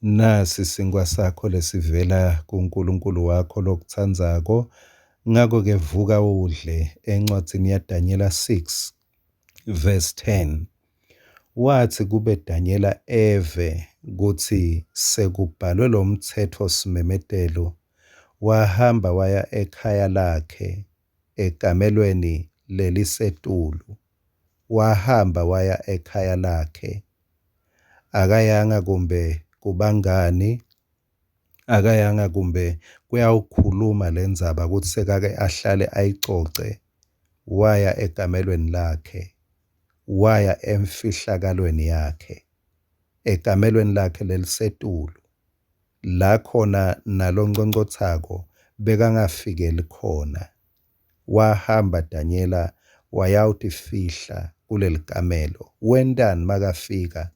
Nasi sinkhwa sakho lesivela kuNkulunkulu wakho lokutsandzako. Ngako-ke vuka udle. Encwadzini yaDanyela 6 verse 10. Watsi kube Danyela eve kutsi sekubhalwe lomtsetfo simemetelo, wahamba waya ekhaya lakhe ekamelweni lelisetulu. Wahamba waya ekhaya lakhe. Akayanga kumbe kubangani, akayanga kumbe kuyawukhuluma lendzaba kutsi sekake ahlale ayicoce. Waya ekamelweni lakhe, waya emfihlakalweni yakhe, ekamelweni lakhe lelisetulu, la khona nalonconcotsako bekangafikeli khona. Wahamba Danyela wayawutifihla kulelikamelo. Wentani makafika?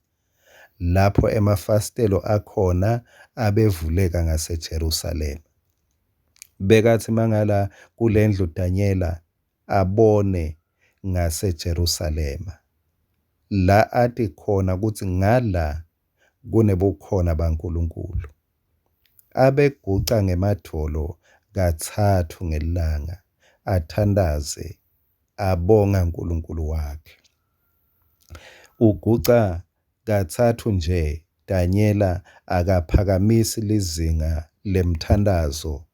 Lapho emafasitelo akhona abevuleka ngaseJerusalema. Bekatsi mangala kulendlu Danyela abone ngaseJerusalema, la ati khona kutsi ngala kunebukhona baNkulunkulu. Abeguca ngemadvolo katsatfu ngelilanga, athandaze abonga Nkulunkulu wakhe. Uguca katsatfu nje Danyela akaphakamisi lizinga lemthandazo,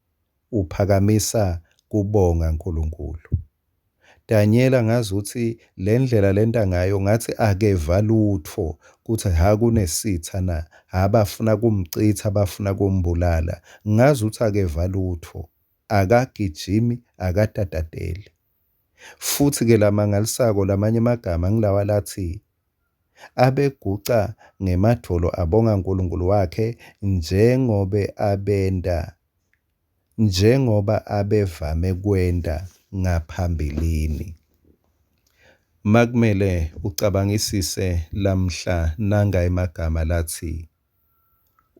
uphakamisa kubonga Nkulunkulu. Danyela ngazutsi lendlela lenta ngayo ngatsi akeva lutfo kutsi ha kunesitsa na, ha bafuna kumcitsa bafuna kumbulala. Ngazutsi akeva lutfo, akagijimi, akatatateli. Futsi-ke lamangalisako lamanye emagama ngilawa latsi abeguca ngemadvolo abonga Nkulunkulu wakhe njengobe abenta njengoba abevame kwenta ngaphambilini. Makumele ucabangisise lamhla nanga emagama latsi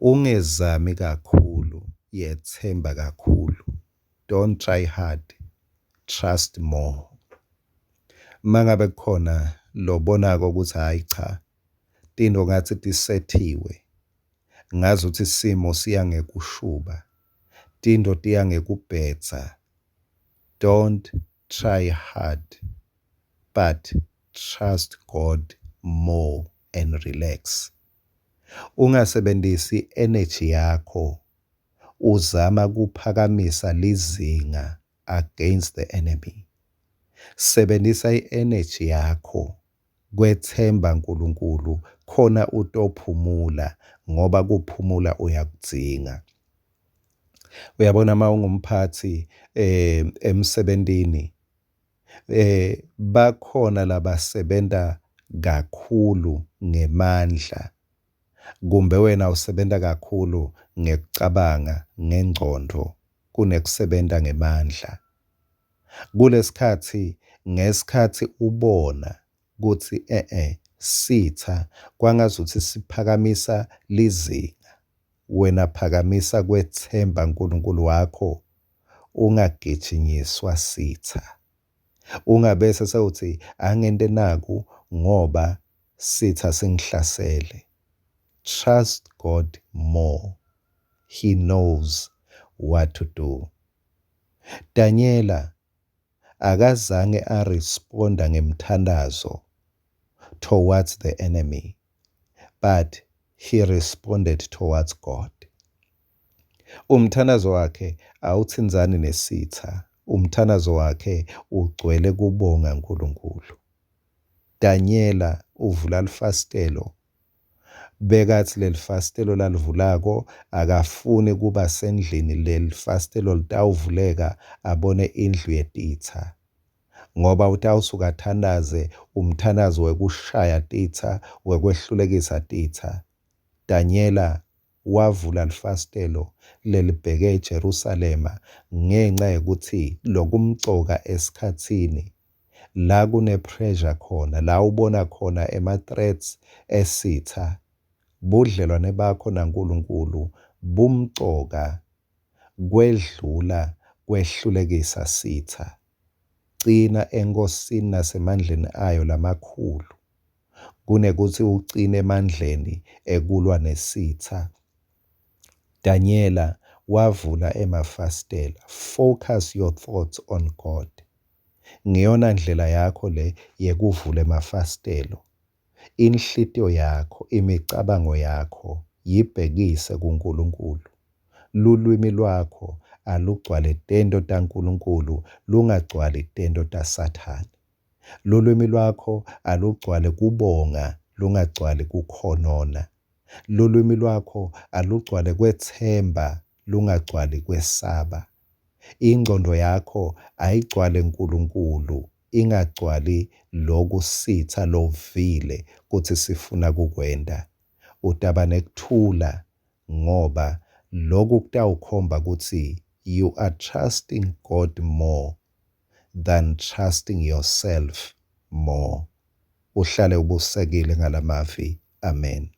ungezami kakhulu, yetsemba kakhulu. Don't try hard, trust more. Mangabe kukhona lobonako kutsi hhayi cha, tintfo ngatsi tisethiwe, ngazuthi simo siya ngekushuba, tintfo tiya ngekubhedza. Don't try hard, but trust God more and relax. Ungasebentisi energy yakho uzama kuphakamisa lizinga against the enemy. Sebentisa i-energy yakho kwetsemba Nkulunkulu khona utophumula ngoba kuphumula uyakudzinga. Uyabona uma ungumphatsi emsebentini bakhona labasebenta kakhulu ngemandla kumbe wena usebenta kakhulu ngekucabanga ngengcondvo kunekusebenta ngemandla. Kulesikhatsi ngesikhatsi ubona kutsi e-e sitsa kwangazuthi siphakamisa lizinga, wena phakamisa kwetsemba Nkulunkulu wakho, ungagijinyiswa sitsa. Ungabese sewutsi angente naku ngoba sitsa singihlasele. Trust God more. He knows what to do. Danyela akazange aresponda ngemthandazo towards the enemy, but he responded towards God. Umthandazo wakhe awutsintsani nesitha. Umthandazo wakhe ugcwele kubonga Nkulunkulu. Danyela uvula lifasitelo bekatsi lelifasitelo lalivulako akafuni kuba sendlini lelifasitelo litawuvuleka abone indlu yetitsa ngoba utawusuka athandaze umthandazo wekushaya titsa wekwehlulekisa titsa. Danyela wavula lifasitelo lelibheke eJerusalema ngenca yekutsi lokumcoka esikhatsini la kune-pressure khona, la ubona khona ema-threats esitha, budlelwane bakho naNkulunkulu bumcoka kwedlula kwehlulekisa sitha. Cina eNkhosini nasemandleni ayo lamakhulu kunekutsi ucine emandleni ekulwa nesitha. Danyela wavula emafasitela. Focus your thoughts on God. Ngiyona ndlela yakho le yekuvula emafasitelo. Inhlitiyo yakho, imicabango yakho yibhekise kuNkulunkulu. Lulwimi lwakho alugcwale tento taNkulunkulu, lungagcwali tento taSathane. Lulwimi lwakho alugcwale kubonga, lungagcwali kukhonona. Lulwimi lwakho alugcwale kwetsemba, lungagcwali kwesaba. Ingcondo yakho ayigcwale Nkulunkulu, ingagcwali loku sitsa lovile kutsi sifuna kukwenta. Utaba nekuthula ngoba loku kutawukhomba kutsi you are trusting God more than trusting yourself more. Uhlale ubusekile ngalamavi. Amen.